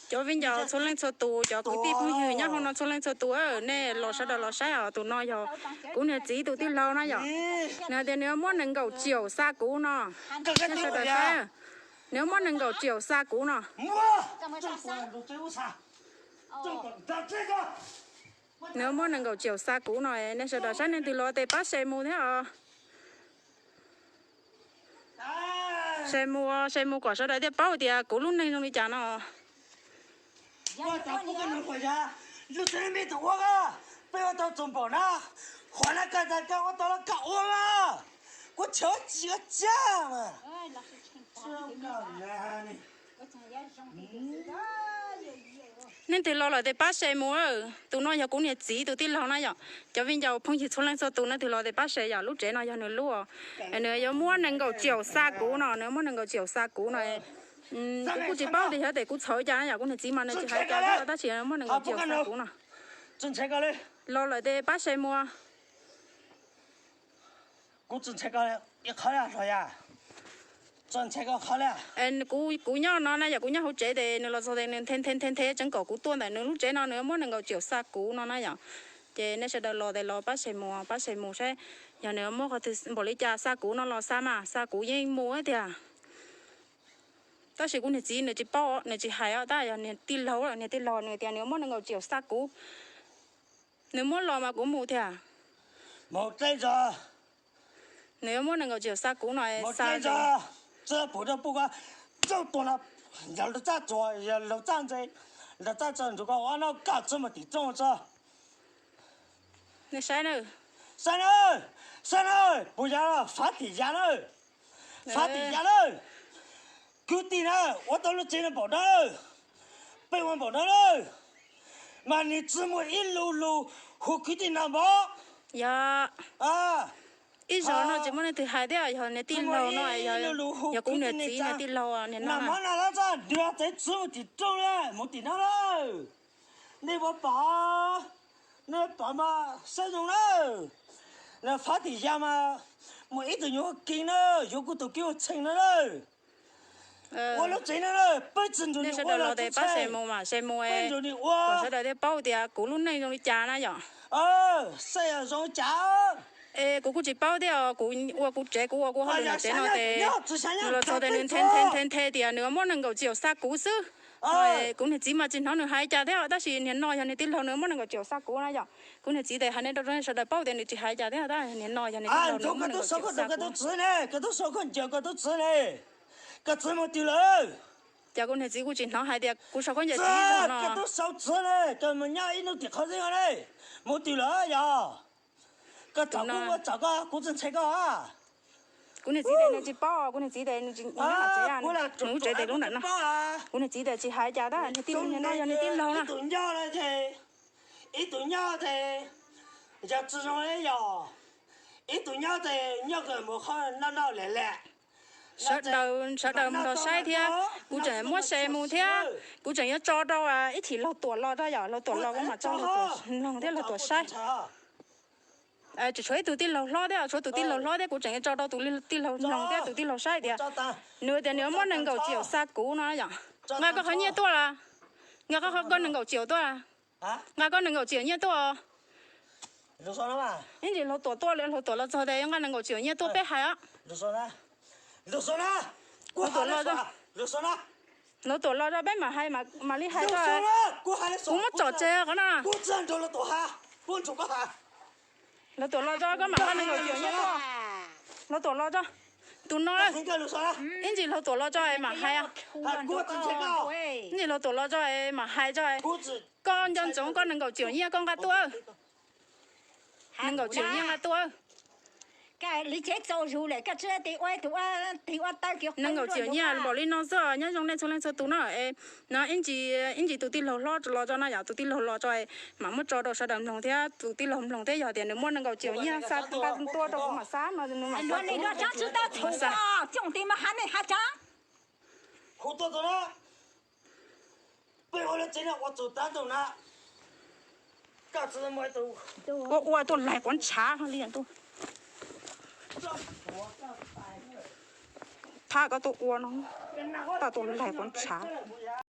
Cov viv ncaus txhua leej txhua tus, cov kwv tij phooj ywg nyob hauv no txhua leej txhua tus, nej los sawv daws los saib os, tus no yog kuv niam txiv tus tij laug na yom. Nws tias nws muab nees nkaum triệu xa kuv no. Nej sawv daws saib, nws muab nees nkaum triệu xa kuv no. Nws muab nees nkaum triệu xa kuv no, nej sawv daws saib, nej leej twg los tes pab share mus thiab os. Share mus, share mus kom sawv daws thiaj paub tias kuv lub neej zoo li cas no. Peb ua tau txog npaum na, qhov na koj ua tau los koj ua mas, kuv tshuav tsis ua cas mas. Nej leej twg los lawm tes pab share mus. Tus no yog kuv niam txiv tus tij laug na yom. Cov viv ncaus phooj ywg txhua leej txhua tus, nej leej twg los tes pab share yom, lub tsev no yog nws lub. Nws yuav muab nees nkaum triệu xa kuv no, nws muab nees nkaum triệu xa kuv no. Kuv kuj tsis paub tias yog tias kuv txhawj cas na yom, kuv niam txiv mas nws tsis hais cas thiab, tab sis muab nees nkaum triệu xa kuv no. Los lawm tes pab share mus. Kuv, kuv nyob no na yom, kuv nyob hauv tsev tes nws los txog tes nws nthe nthe nthe nthe tseev kom kuv tuaj ntawm nws lub tsev no, nws muab nees nkaum triệu xa kuv no na yom. Ces nej sawv daws los tes los pab share mus, pab share mus saib yog nws muab qhov twg npaum li cas xa kuv no los xa mas, xa kuv yeej mus tiag. Tab sis kuv niag txiv nws tsis paub, nws tsis hais os, tab yog niag tij laug, niag tij laug nws tias nws muab nees nkaum triệu xa kuv, nws muab los mas kuv mus thiab. Nws yuav muab nees nkaum triệu xa kuv no, xa txawj pum rau pum ko, txawj tua no, yog laug txaj tsuag, yog laug txaj ntse, laug txaj tsuag nrug ko ua no kom txawj mus tim rooj tso. Saib na, saib na, saib na, puas yog fav tim yas na, fav tim yas na. Kwv tij na, ua tau lub tsev no npaum no, peb ua npaum no na, mas nws tsis muaj ib lus lus hu kwv tij no npaum. Yog ib zaug no tsis muaj leej twg hais thiab, yog niag tij laug no, yog kuv niag txiv niag tij laug niag no na. Nws tsev tsis mus tim rooj na, mus tim no na. Nej puas pom, nej pom mas saib zoo na. Fav tim yas mas muaj ib tug nyuam kev na, yuav kuv tus kev ua txheej no na. Ua lub tsev no na, peb tsis nrug nws ua los tes pab se mus mas se mus, peb nrug nws ua, sawv daws thiaj paub tias kuv lub neej zoo li cas na yom. Saib zoo li cas. Es kuv kuj tsis paub thiab, kuv ua kuv tsev, kuv ua kuv hauj lwm ntawm tsev no tes nws los txog tes nws nthe nthe nthe nthe tias nws muab nees nkaum triệu xa kuv xwb. Kuv niag txiv mas tsis hnov nws hais cas thiab, tab sis niag no yog niag tij laug nws muab nees nkaum triệu xa kuv na yom. Kuv niag txiv tes hais nej rau sawv daws paub tias nws tsis hais cas thiab, tab niag no yog niag tij laug nws muab nees nkaum triệu xa kuv. Koj txiv mus twg lawm? Ces kuv niag txiv kuj tsis hnov hais tias kuv sau khaub ncaws txiv no. Koj tub sau txiv ne, koj mus nyob ib hnub tim qhov xwb ne, mus twg lawm yog? Koj tsom kuv, koj tsom koj, kuv tsis ntshai koj. Kuv niag txiv tes nws tsis paub, kuv niag txiv tes nws tsis, nws lub tsev tes lub ntawm no. Kuv niag txiv tes tsis hais cas tab niag tij, niag no yog niag tij laug na. Ib tug nyob no ces, ib tug nyob ces yog tsis zoo li yog, ib tug nyob ces nyob kawg mus qhov noj noj lem lem. Sawv daws, sawv daws mus nrog saib thiab, kuv tseem muab se mus thiab, kuv tseem yuav tso rau ib chim laug Tuam los rau yom, laug Tuam los kuv mam tso laug Tuam mloog thiab laug Tuam saib. Tsis tshuav ib tug tij laug hlob thiab, tshuav tus tij laug hlob thiab kuv tseem yuav tso rau tus tij laug mloog thiab tus tij laug saib tias nws tias nws muab nees nkaum triệu xa kuv no yom. Nqa koj qhov nyiaj tuaj las, nqa koj qhov, koj nees nkaum triệu tuaj. Nqa koj nees nkaum triệu nyiaj tuaj. Ib ntsis laug Tuam tuaj, laug Tuam los txog tes yuav nqa nees nkaum triệu nyiaj tuaj peb hais os. Laug Tuam los, laug Tuam los tso peb mam hais, mam li hais tso. Kuv muab tsom tseg qhov no. Laug Tuam los tso koj mam nqa nees nkaum triệu nyiaj tuaj. Laug Tuam los tso. Tus no, ib ntsis laug Tuam los tso mam hais. Ib ntsis laug Tuam los tso mam hais tso. Koj nco ntsoov koj nees nkaum triệu nyiaj koj nqa tuaj. Nees nkaum triệu nyiaj nqa tuaj. Nees nkaum triệu nyiaj npaum li no xwb, nyob zoo nej txhua leej txhua tus na. No ib ntsis, ib ntsis tus tij laug hlob los tso no yom, tus tij laug los tso mam muab tso rau sawv daws mloog thiab, tus tij laug mloog thiab yog tias nws muaj nees nkaum triệu nyiaj xa nqa tuaj rau kuv mam xa no, nws mam xa. Ua ua tuaj laig quav ntshav li tuaj. tshab koj tuaj ua no, tau tus laig quav ntshav.